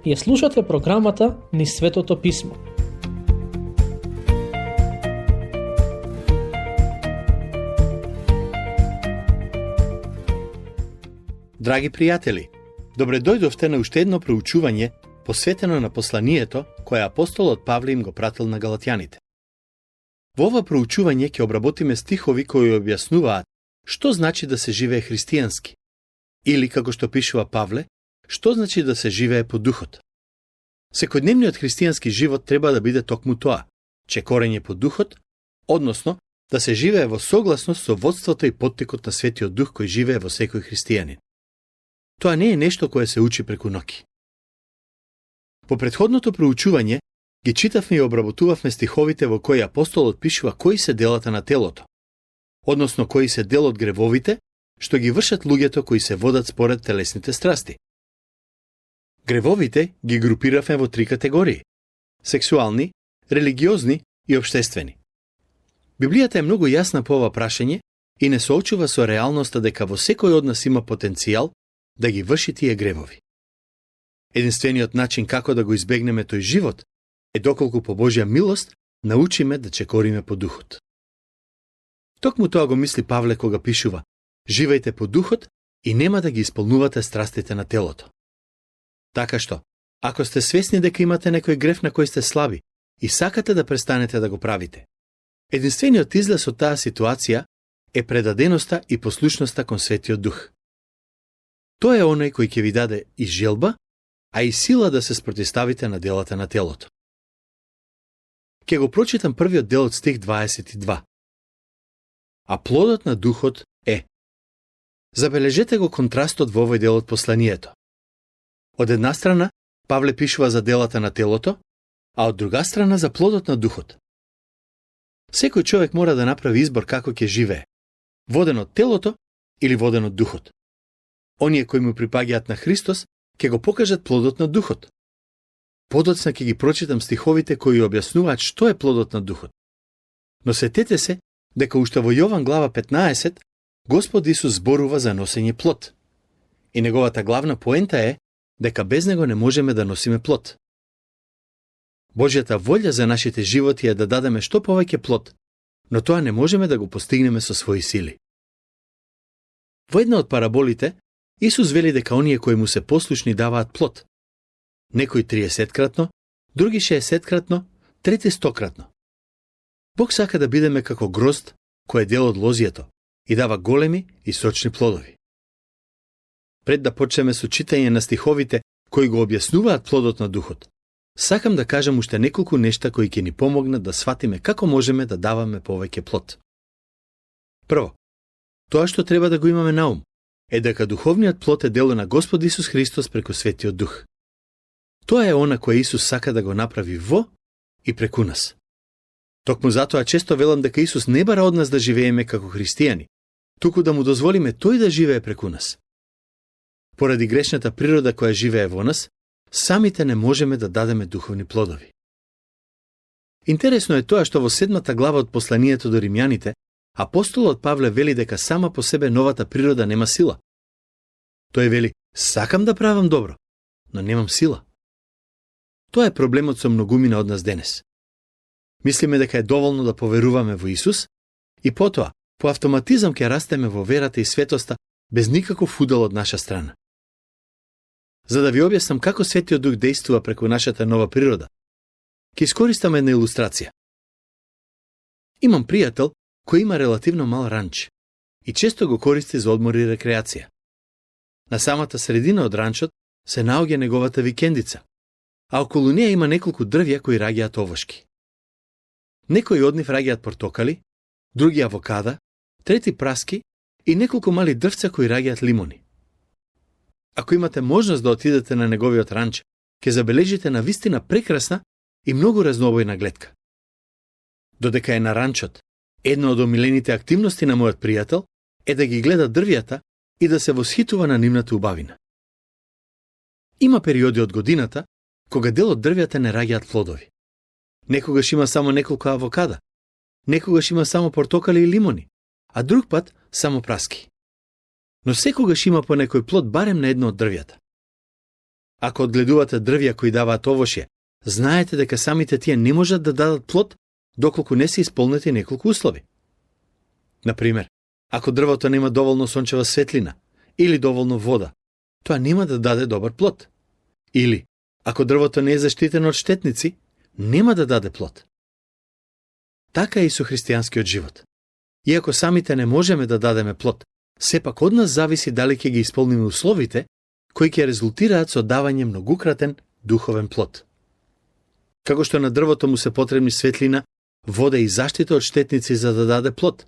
Ја слушате програмата Низ Светото Писмо. Драги пријатели, добре дојдовте на уште едно проучување посветено на посланието кое апостолот Павле им го пратил на галатјаните. Во ова проучување ќе обработиме стихови кои објаснуваат што значи да се живее христијански, или како што пишува Павле, што значи да се живее по духот. Секојдневниот христијански живот треба да биде токму тоа, чекорење по духот, односно да се живее во согласност со водството и поттикот на Светиот Дух кој живее во секој христијанин. Тоа не е нешто кое се учи преку ноќ. По претходното проучување ги читавме и обработувавме стиховите во кои апостолот пишува кои се делата на телото, односно кои се дел од гревовите, што ги вршат луѓето кои се водат според телесните страсти. Гревовите ги групиравме во три категории: сексуални, религиозни и општествени. Библијата е многу јасна по ова прашање и не соочува со реалноста дека во секој од нас има потенцијал да ги врши тие гревови. Единствениот начин како да го избегнеме тој живот е доколку по Божја милост научиме да чекориме по духот. Токму тоа го мисли Павле кога пишува: живејте по духот и нема да ги исполнувате страстите на телото. Така што, ако сте свесни дека имате некој грев на кој сте слаби и сакате да престанете да го правите, единствениот излез од таа ситуација е предаденоста и послушноста кон Светиот Дух. Тој е оној кој ќе ви даде и желба, а и сила да се спротиставите на делата на телото. Ке го прочитам првиот дел од стих 22. А плодот на духот е. Забележете го контрастот во овој дел од посланието. Од една страна, Павле пишува за делата на телото, а од друга страна за плодот на духот. Секој човек мора да направи избор како ќе живее, воден од телото или воден од духот. Оние кои му припаѓаат на Христос ќе го покажат плодот на духот. Подоцна ќе ги прочитам стиховите кои објаснуваат што е плодот на духот. Но сетете се дека уште во Јован глава 15 Господ Исус зборува за носење плод. И неговата главна поента е дека без него не можеме да носиме плод. Божјата волја за нашите животи е да дадеме што повеќе плод, но тоа не можеме да го постигнеме со своји сили. Во една од параболите, Исус вели дека оние кои му се послушни даваат плод. Некои 30-кратно, други 60-кратно, трети 100-кратно. Бог сака да бидеме како грозд кој е дел од лозието и дава големи и сочни плодови. Пред да почнеме со читање на стиховите кои го објаснуваат плодот на духот, сакам да кажам уште неколку нешта кои ќе ни помогнат да сватиме како можеме да даваме повеќе плод. Прво, тоа што треба да го имаме на ум е дека духовниот плод е дело на Господ Исус Христос преку Светиот Дух. Тоа е она кое Исус сака да го направи во и преку нас. Токму затоа често велам дека Исус не бара од нас да живееме како христијани, туку да му дозволиме тој да живее преку нас. Поради грешната природа која живее во нас, самите не можеме да дадеме духовни плодови. Интересно е тоа што во 7 глава од посланието до римјаните, апостолот Павле вели дека сама по себе новата природа нема сила. Тој вели: сакам да правам добро, но немам сила. Тоа е проблемот со многумина од нас денес. Мислиме дека е доволно да поверуваме во Исус и потоа, по автоматизам ќе растеме во верата и светоста без никаков удел од наша страна. За да ви објаснам како Светиот Дух действува преку нашата нова природа, ќе искористам една илустрација. Имам пријател кој има релативно мал ранч и често го користи за одмор и рекреација. На самата средина од ранчот се наоѓа неговата викендица, а околу неја има неколку дрвја кои раѓаат овошки. Некои од нив раѓаат портокали, други авокада, трети праски и неколку мали дрвца кои раѓаат лимони. Ако имате можност да отидете на неговиот ранч, ќе забележите навистина прекрасна и многу разнобојна гледка. Додека е на ранчот, една од омилените активности на мојот пријател е да ги гледа дрвјата и да се восхитува на нивната убавина. Има периоди од годината кога дел од дрвјата не раѓаат плодови. Некогаш има само неколку авокада, некогаш има само портокали и лимони, а друг пат само праски. Но секогаш има по некој плод барем на едно од дрвјата. Ако одгледувате дрвја кои даваат овошје, знаете дека самите тие не можат да дадат плод доколку не се исполнети неколку услови. Например, ако дрвото нема доволно сончева светлина или доволно вода, тоа нема да даде добар плод. Или, ако дрвото не е заштитено од штетници, нема да даде плод. Така е и со христијанскиот живот. Иако самите не можеме да дадеме плод, сепак од нас зависи дали ќе ги исполниме условите кои ќе резултираат со давање многукратен духовен плод. Како што на дрвото му се потребни светлина, вода и заштита од штетници за да даде плод,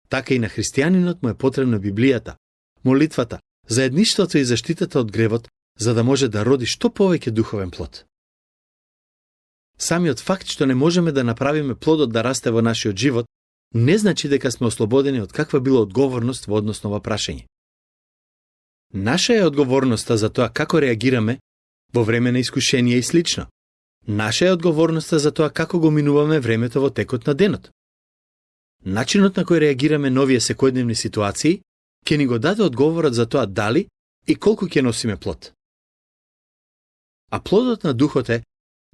така и на христијанинот му е потребна Библијата, молитвата, заедништвото и заштитата од гревот, за да може да роди што повеќе духовен плод. Самиот факт што не можеме да направиме плодот да расте во нашиот живот, не значи дека сме ослободени од каква било одговорност во однос на ова прашање. Наша е одговорноста за тоа како реагираме во време на искушение и слично. Наша е одговорноста за тоа како го минуваме времето во текот на денот. Начинот на кој реагираме на овие секојдневни ситуации ќе ни го даде одговорот за тоа дали и колку ќе носиме плод. А плодот на духот е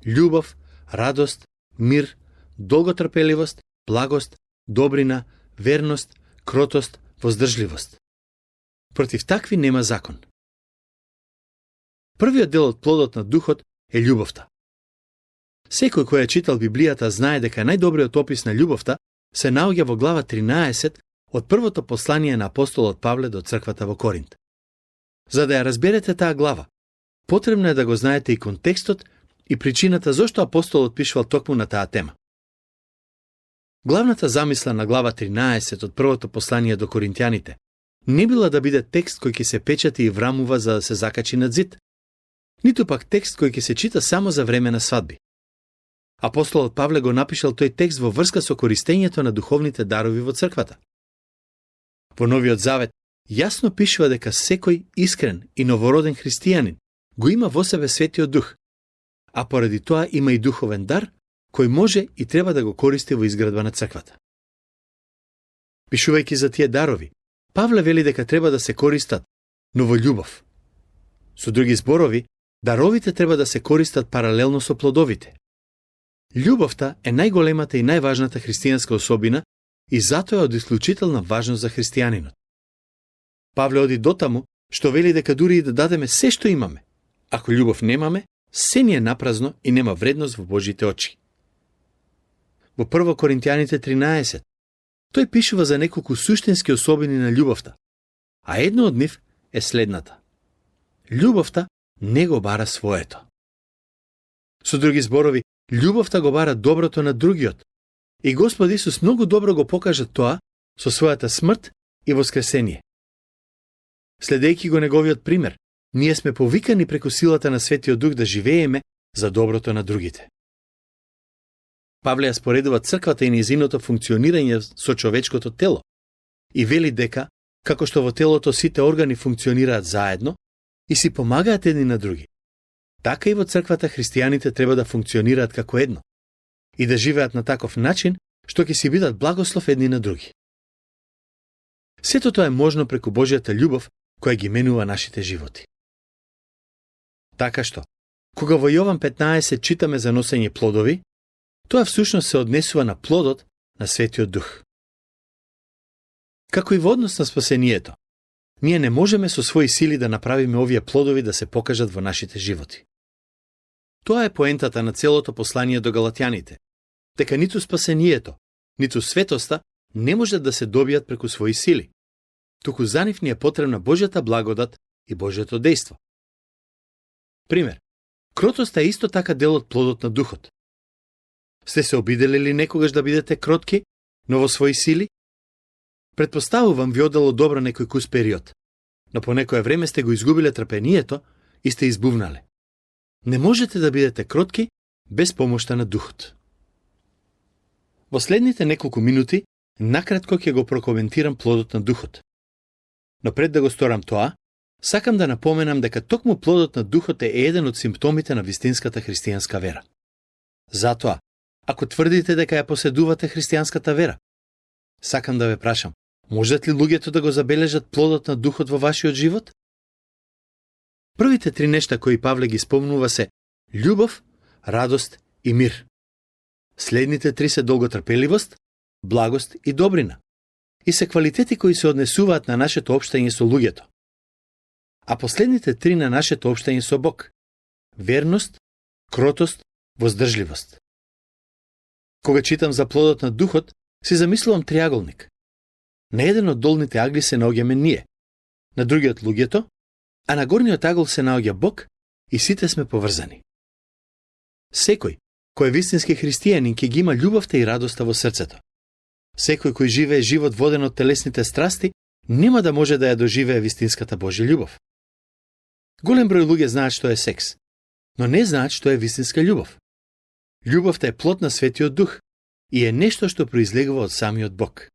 љубов, радост, мир, долготрпеливост, благост, добрина, верност, кротост, воздржливост. Против такви нема закон. Првиот дел од плодот на духот е љубовта. Секој кој е читал Библијата знае дека најдобриот опис на љубовта се наоѓа во глава 13 од првото послание на апостолот Павле до црквата во Коринт. За да ја разберете таа глава, потребно е да го знаете и контекстот и причината зошто апостолот пишувал токму на таа тема. Главната замисла на глава 13 од првото послание до коринтјаните не била да биде текст кој ќе се печати и врамува за да се закачи на зид, ниту пак текст кој ќе се чита само за време на свадби. Апостолот Павле го напишал тој текст во врска со користењето на духовните дарови во црквата. Во Новиот Завет јасно пишува дека секој искрен и новороден христијанин го има во себе Светиот Дух, а поради тоа има и духовен дар кој може и треба да го користи во изградба на црквата. Пишувајќи за тие дарови, Павле вели дека треба да се користат, но во љубов. Со други зборови, даровите треба да се користат паралелно со плодовите. Љубовта е најголемата и најважната христијанска особина и затоа е од исклучителна важност за христијанинот. Павле оди дотаму што вели дека дури и да дадеме се што имаме, ако љубов немаме, се ни е напразно и нема вредност во Божите очи. Во 1 Коринтјаните 13, тој пишува за неколку суштински особини на љубовта, а едно од нив е следната. Љубовта не го бара своето. Со други зборови, љубовта го бара доброто на другиот, и Господ Исус многу добро го покажа тоа со својата смрт и воскресение. Следејќи го неговиот пример, ние сме повикани преку силата на Светиот Дух да живееме за доброто на другите. Павле ја споредува црквата и нејзиното функционирање со човечкото тело и вели дека, како што во телото сите органи функционираат заедно и си помагаат едни на други, така и во црквата христијаните треба да функционираат како едно и да живеат на таков начин што ќе си бидат благослов едни на други. Сето тоа е можно преку Божјата љубов која ги менува нашите животи. Така што, кога во Јован 15 читаме за носење плодови, тоа всушност се однесува на плодот на Светиот Дух. Како и во однос на спасението, ние не можеме со своји сили да направиме овие плодови да се покажат во нашите животи. Тоа е поентата на целото послание до галатјаните, дека ниту спасението, ниту светоста не можат да се добијат преку своји сили, туку за нив ни е потребна Божјата благодат и Божјото дејство. Пример, кротоста е исто така дел од плодот на духот. Сте се обиделе ли некогаш да бидете кротки, но во своји сили? Предпоставувам ви одело добро некој кус период, но по некое време сте го изгубиле трпението и сте избувнале. Не можете да бидете кротки без помошта на духот. Во следните неколку минути, накратко ќе го прокоментирам плодот на духот. Но пред да го сторам тоа, сакам да напоменам дека токму плодот на духот е еден од симптомите на вистинската христијанска вера. Затоа, ако тврдите дека ја поседувате христијанската вера, сакам да ве прашам, можат ли луѓето да го забележат плодот на духот во вашиот живот? Првите три нешта кои Павле ги спомнува се љубов, радост и мир. Следните три се долготрпеливост, благост и добрина. И се квалитети кои се однесуваат на нашето општање со луѓето. А последните три на нашето општање со Бог: верност, кротост, воздржливост. Кога читам за плодот на духот, си замислувам триаголник. На еден од долните агли се наоѓаме ние, на другиот луѓето, а на горниот агол се наоѓа Бог и сите сме поврзани. Секој кој е вистински христијанин ќе ги има љубовта и радоста во срцето. Секој кој живее живот воден од телесните страсти, нема да може да ја доживее вистинската Божја љубов. Голем број луѓе знаат што е секс, но не знаат што е вистинска љубов. Љубовта е плод на Светиот Дух и е нешто што произлегува од самиот Бог.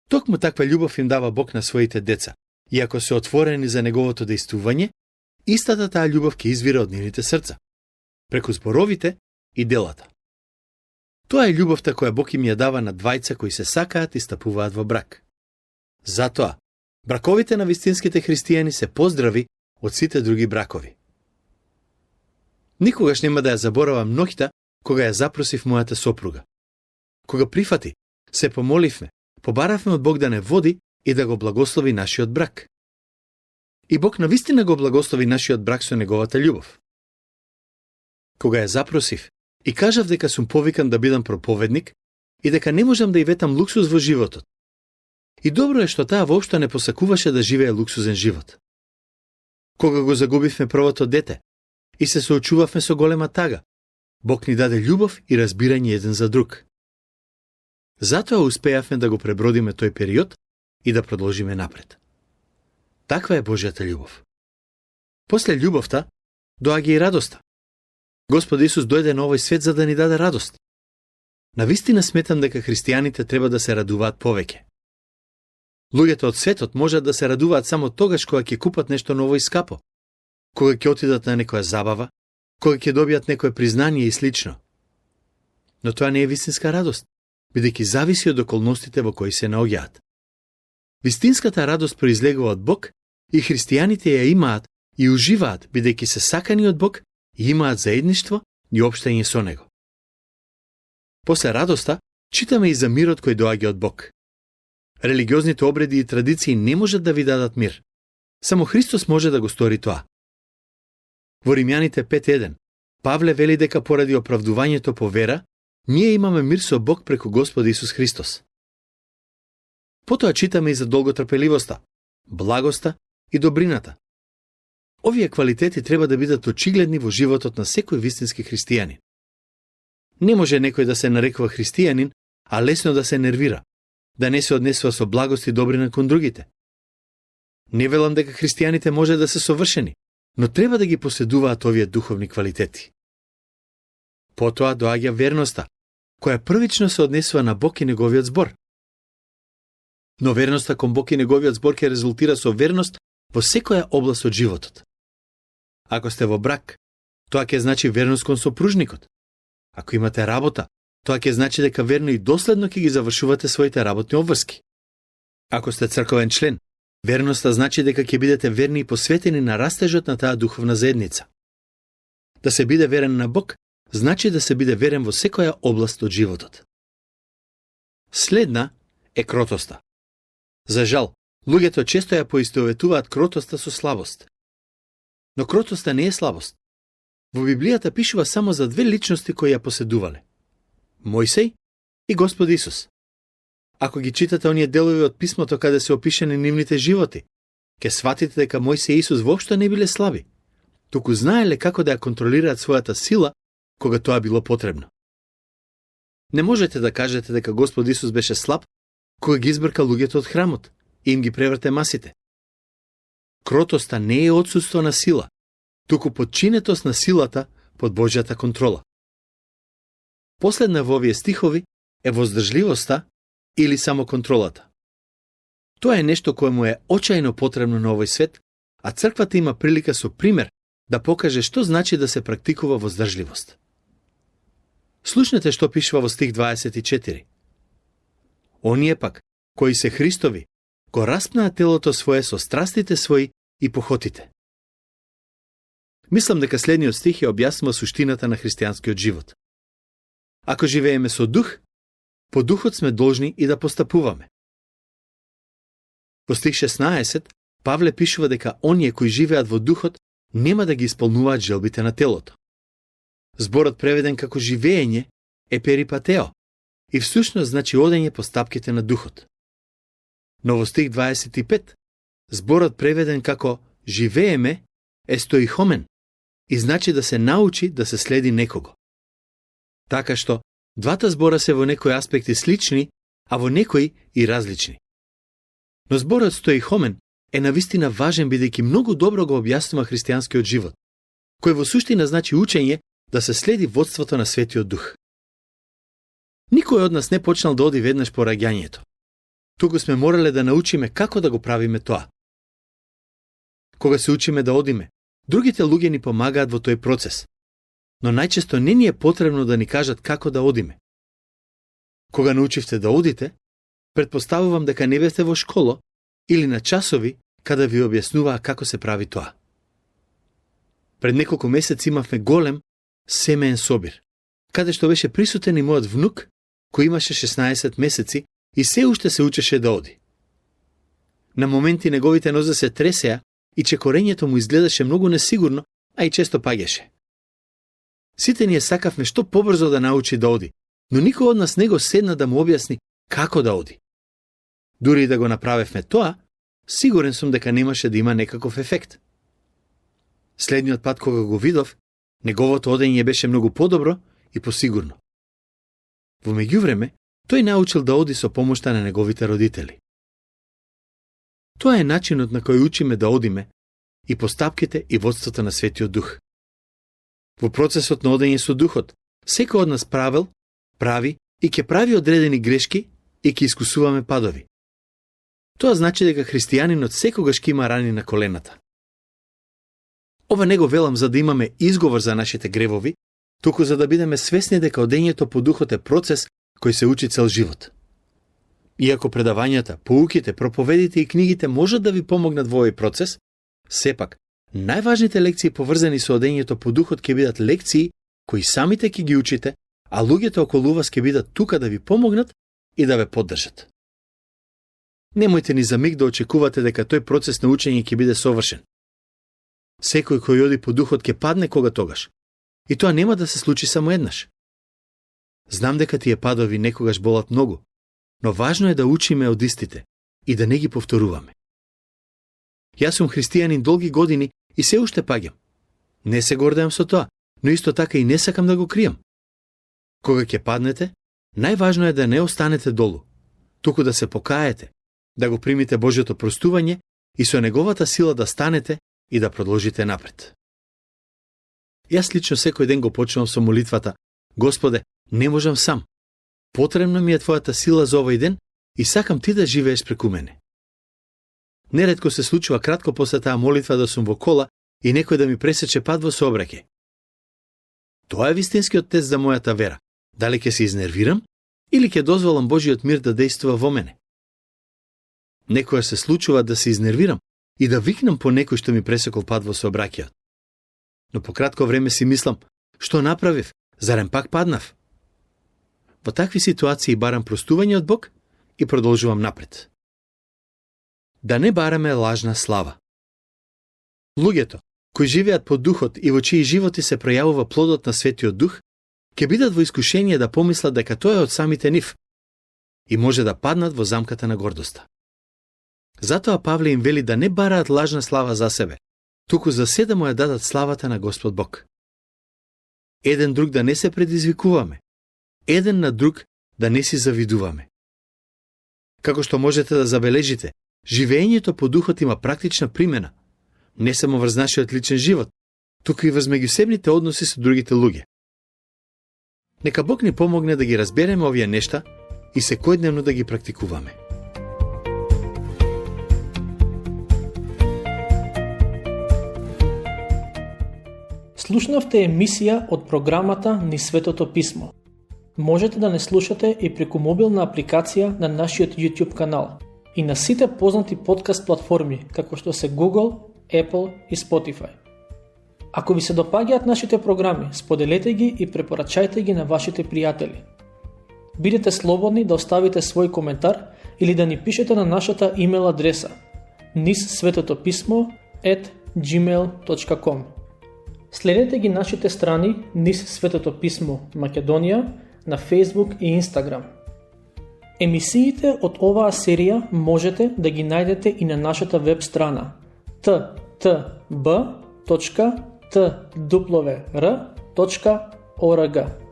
Токму таква љубов им дава Бог на своите деца, и ако се отворени за неговото дејствување, истата таа љубов ќе извира од нивните срца, преку зборовите и делата. Тоа е љубовта која Бог им ја дава на двајца кои се сакаат и стапуваат во брак. Затоа, браковите на вистинските христијани се поздрави од сите други бракови. Никогаш нема да ја заборавам ноќта кога ја запросив мојата сопруга. Кога прифати, се помоливме, побаравме од Бог да не води и да го благослови нашиот брак. И Бог навистина го благослови нашиот брак со неговата љубов. Кога ја запросив и кажав дека сум повикан да бидам проповедник и дека не можам да и ветам луксуз во животот. И добро е што таа воопшто не посакуваше да живее луксузен живот. Кога го загубивме првото дете и се соочувавме со голема тага, Бог ни даде љубов и разбирање еден за друг. Затоа успеавме да го пребродиме тој период и да продолжиме напред. Таква е Божјата љубов. После љубовта доаѓа и радоста. Господ Исус дојде на овој свет за да ни даде радост. Навистина сметам дека христијаните треба да се радуваат повеќе. Луѓето од светот можат да се радуваат само тогаш кога ќе купат нешто ново и скапо, кога ќе отидат на некоја забава, кога ќе добијат некое признание и слично. Но тоа не е вистинска радост, бидејќи зависи од околностите во кои се наоѓаат. Вистинската радост произлегува од Бог и христијаните ја имаат и уживаат бидејќи се сакани од Бог и имаат заедништво и општање со Него. После радоста, читаме и за мирот кој доаѓа од Бог. Религиозните обреди и традиции не можат да ви дадат мир. Само Христос може да го стори тоа. Во Римјаните 5.1, Павле вели дека поради оправдувањето по вера, ние имаме мир со Бог преку Господ Исус Христос. Потоа читаме и за долготрпеливоста, благоста и добрината. Овие квалитети треба да бидат очигледни во животот на секој вистински христијанин. Не може некој да се нарекува христијанин, а лесно да се нервира, да не се однесува со благост и добрина кон другите. Не велам дека христијаните може да се совршени, но треба да ги поседуваат овие духовни квалитети. Потоа доаѓа верноста, која првично се однесува на Бог и неговиот збор. Но верноста кон Бог и неговиот збор ќе резултира со верност во секоја област од животот. Ако сте во брак, тоа ќе значи верност кон сопружникот. Ако имате работа, тоа ќе значи дека верно и доследно ќе ги завршувате своите работни обврски. Ако сте црковен член, верноста значи дека ќе бидете верни и посветени на растежот на таа духовна заедница. Да се биде верен на Бог, значи да се биде верен во секоја област од животот. Следна е кротоста. За жал, луѓето често ја поистоветуваат кротоста со слабост. Но кротоста не е слабост. Во Библијата пишува само за две личности кои ја поседувале: Мојсей и Господ Исус. Ако ги читате оние делови од писмото каде се опишани нивните животи, ќе сватите дека Мојсей и Исус воопшто не биле слаби, туку знаеле како да ја контролираат својата сила кога тоа било потребно. Не можете да кажете дека Господ Исус беше слаб кога ги избрка луѓето од храмот и им ги преврте масите. Кротоста не е отсуство на сила, туку подчинетост на силата под Божјата контрола. Последна во овие стихови е воздржливоста или самоконтролата. Тоа е нешто кое му е очајно потребно на овој свет, а црквата има прилика со пример да покаже што значи да се практикува воздржливост. Слушнете што пишува во стих 24. Оние пак, кои се Христови, го распнаа телото свое со страстите своји и похотите. Мислам дека следниот стих ја објаснува суштината на христијанскиот живот. Ако живееме со дух, по духот сме должни и да постапуваме. Во стих 16, Павле пишува дека оние кои живеат во духот нема да ги исполнуваат желбите на телото. Зборот преведен како живеење е перипатео и всушност значи одење по стапките на духот. Но во стих 25, зборот преведен како живееме е стоихомен и значи да се научи да се следи некого. Така што, двата збора се во некои аспекти слични, а во некои и различни. Но зборот стоихомен е навистина важен бидејќи многу добро го објаснува христијанскиот живот, кој во суштина значи учење да се следи водството на Светиот Дух. Никој од нас не почнал да оди веднаш по раѓањето. Туку сме морале да научиме како да го правиме тоа. Кога се учиме да одиме, другите луѓе ни помагаат во тој процес, но најчесто не ни е потребно да ни кажат како да одиме. Кога научивте да одите, претпоставувам дека не бевте во школа или на часови каде ви објаснуваа како се прави тоа. Пред неколку месеци имавме голем семеен собир, каде што беше присутен и мојот внук, кој имаше 16 месеци и се уште се учеше да оди. На моменти неговите нозе се тресеа и чекорењето му изгледаше многу несигурно, а и често паѓаше. Сите ние сакавме што побрзо да научи да оди, но никој од нас не го седна да му објасни како да оди. Дури и да го направевме тоа, сигурен сум дека немаше да има некаков ефект. Следниот пат кога го видов, неговото одење беше многу подобро и посигурно. Во меѓувреме, тој научил да оди со помошта на неговите родители. Тоа е начинот на кој учиме да одиме и постапките и водството на Светиот Дух. Во процесот на одење со Духот, секој од нас прави и ќе прави одредени грешки и ќе искусуваме падови. Тоа значи дека христијанинот секогаш ќе има рани на колената. Ова не го велам за да имаме изговор за нашите гревови, туку за да бидеме свесни дека одењето по Духот е процес кој се учи цел живот. Иако предавањата, поуките, проповедите и книгите можат да ви помогнат во овој процес, сепак, најважните лекции поврзани со одењето по Духот ќе бидат лекции кои самите ќе ги учите, а луѓето околу вас ќе бидат тука да ви помогнат и да ве поддржат. Немојте ни за миг да очекувате дека тој процес на учење ќе биде совршен. Секој кој оди по Духот ќе падне кога тогаш. И тоа нема да се случи само еднаш. Знам дека тие падови некогаш болат многу, но важно е да учиме од истите и да не ги повторуваме. Јас сум христијанин долги години и се уште паѓам. Не се гордеам со тоа, но исто така и не сакам да го кријам. Кога ќе паднете, најважно е да не останете долу, туку да се покаете, да го примите Божјото простување и со неговата сила да станете и да продолжите напред. Јас лично секој ден го почнувам со молитвата: Господе, не можам сам. Потребна ми е Твојата сила за овој ден и сакам Ти да живееш преку мене. Неретко се случува кратко после таа молитва да сум во кола и некој да ми пресече пат во сообраќај. Тоа е вистинскиот тест за мојата вера. Дали ќе се изнервирам или ќе дозволам Божиот мир да дејствува во мене? Некоја се случува да се изнервирам и да викнам по некој што ми пресекол пат во сообраќајот. Но по кратко време си мислам: што направив? Зарем пак паднав? Во такви ситуации барам простување од Бог и продолжувам напред. Да не бараме лажна слава. Луѓето кои живеат по Духот и во чии животи се пројавува плодот на Светиот Дух, ќе бидат во искушение да помислат дека тоа е од самите нив и може да паднат во замката на гордоста. Затоа Павле им вели да не бараат лажна слава за себе, туку за се да му ја дадат славата на Господ Бог. Еден друг да не се предизвикуваме, еден на друг да не си завидуваме. Како што можете да забележите, живеењето по Духот има практична примена, не само врз нашиот личен живот, туку и врз меѓусебните односи со другите луѓе. Нека Бог ни помогне да ги разбереме овие нешта и секојдневно да ги практикуваме. Слушнавте емисија од програмата Низ Светото Писмо. Можете да не слушате и преку мобилна апликација на нашиот YouTube канал и на сите познати подкаст платформи, како што се Google, Apple и Spotify. Ако ви се допаѓаат нашите програми, споделете ги и препорачајте ги на вашите пријатели. Бидете слободни да оставите свој коментар или да ни пишете на нашата имейл адреса nissvetotopисmo@gmail.com. Следете ги нашите страни Низ Светото писмо Македонија на Facebook и Instagram. Емисиите од оваа серија можете да ги најдете и на нашата веб страна ttb.twr.org.